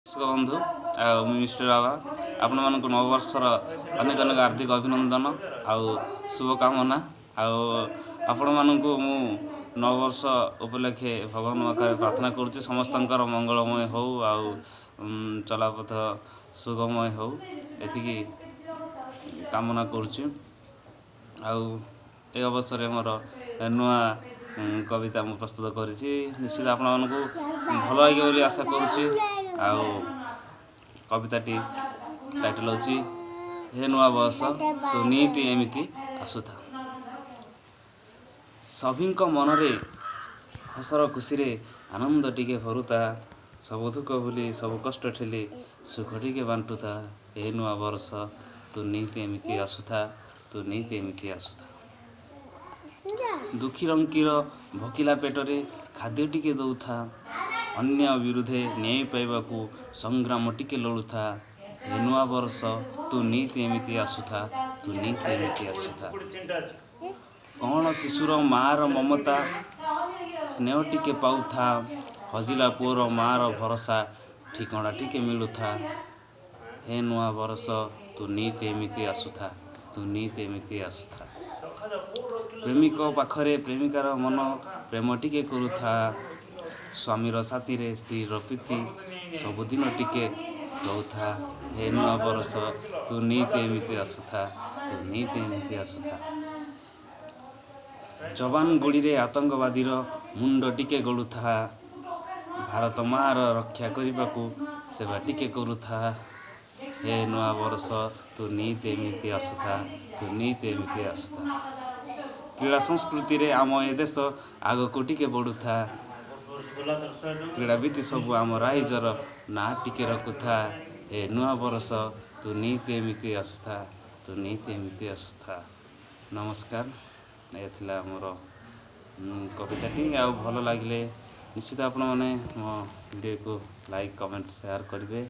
ଦର୍ଶକ ବନ୍ଧୁ, ଆଉ ମୁଁ ମିଷ୍ଟର ବାବା, ଆପଣମାନଙ୍କୁ ନବବର୍ଷର ଅନେକ ଅନେକ ହାର୍ଦ୍ଦିକ ଅଭିନନ୍ଦନ ଆଉ ଶୁଭକାମନା। ଆଉ ଆପଣମାନଙ୍କୁ ମୁଁ ନବବର୍ଷ ଉପଲକ୍ଷେ ଭଗବାନ ପାଖରେ ପ୍ରାର୍ଥନା କରୁଛି, ସମସ୍ତଙ୍କର ମଙ୍ଗଳମୟ ହଉ ଆଉ ଚଲାପଥ ସୁଗମୟ ହଉ, ଏତିକି କାମନା କରୁଛି। ଆଉ ଏ ଅବସରରେ ମୋର ନୂଆ କବିତା ମୁଁ ପ୍ରସ୍ତୁତ କରିଛି, ନିଶ୍ଚିତ ଆପଣମାନଙ୍କୁ ଭଲ ଲାଗିବ ବୋଲି ଆଶା କରୁଛି। ଆଉ କବିତାଟି ଟାଇଟଲ୍ ହେଉଛି ହେ ନୂଆ ବୟସ ତୁ ନିତି ଏମିତି ଆସୁଥା। ସଭିଙ୍କ ମନରେ ହସର ଖୁସିରେ ଆନନ୍ଦ ଟିକେ ଭରୁତା, ସବୁ ଦୁଃଖ ଭୁଲି ସବୁ କଷ୍ଟ ଠେଲି ସୁଖ ଟିକେ ବାଣ୍ଟୁଥା। ହେ ନୂଆ ବର୍ଷ ତୁ ନିତି ଏମିତି ଆସୁଥା, ତୁ ନିତି ଏମିତି ଆସୁଥା। ଦୁଃଖୀ ରଙ୍କିର ଭୋକିଲା ପେଟରେ ଖାଦ୍ୟ ଟିକେ ଦଉଥା, ଅନ୍ୟାୟ ବିରୁଦ୍ଧେ ନ୍ୟାୟ ପାଇବାକୁ ସଂଗ୍ରାମ ଟିକେ ଲଢ଼ୁଥା। ହେ ନୂଆ ବର୍ଷ ତୁ ନିତି ଏମିତି ଆସୁଥା, ତୁ ନିତି ଏମିତି ଆସୁଥା। କ'ଣ ଶିଶୁର ମାଆର ମମତା ସ୍ନେହ ଟିକେ ପାଉଥା, ହଜିଲା ପୁଅର ମାଆର ଭରସା ଠିକଣା ଟିକେ ମିଳୁଥା। ହେ ନୂଆ ବର୍ଷ ତୁ ନିତି ଏମିତି ଆସୁଥା, ତୁ ନିତି ଏମିତି ଆସୁଥା। ପ୍ରେମିକ ପାଖରେ ପ୍ରେମିକାର ମନ ପ୍ରେମ ଟିକେ କରୁଥା, ସ୍ୱାମୀର ସାଥିରେ ସ୍ତ୍ରୀର ପ୍ରୀତି ସବୁଦିନ ଟିକେ ରହୁଥା। ହେ ନୂଆ ବର୍ଷ ତୁ ନିତି ଏମିତି ଆସୁଥା, ତୁ ନିତି ଏମିତି ଆସୁଥା। ଯବାନ ଗୁଳିରେ ଆତଙ୍କବାଦୀର ମୁଣ୍ଡ ଟିକେ ଗଳୁଥା, ଭାରତ ମାଆର ରକ୍ଷା କରିବାକୁ ସେବା ଟିକେ କରୁଥା। ହେ ନୂଆ ବର୍ଷ ତୁ ନିତି ଏମିତି ଆସୁଥା, ତୁ ନିତି ଏମିତି ଆସୁଥା। କ୍ରୀଡ଼ା ସଂସ୍କୃତିରେ ଆମ ଏ ଦେଶ ଆଗକୁ ଟିକେ ବଢ଼ୁଥା, କ୍ରୀଡ଼ାବିତ ସବୁ ଆମ ରାଇଜର ନାଁ ଟିକେ ରଖୁଥା। ହେ ନୂଆ ବର୍ଷ ତୁ ନିତି ଏମିତି ଆସୁଥା, ତୁ ନିତି ଏମିତି ଆସୁଥା। ନମସ୍କାର, ଏ ଥିଲା ଆମର କବିତାଟି। ଆଉ ଭଲ ଲାଗିଲେ ନିଶ୍ଚିତ ଆପଣମାନେ ମୋ ଭିଡ଼ିଓକୁ ଲାଇକ୍, କମେଣ୍ଟ, ସେୟାର କରିବେ।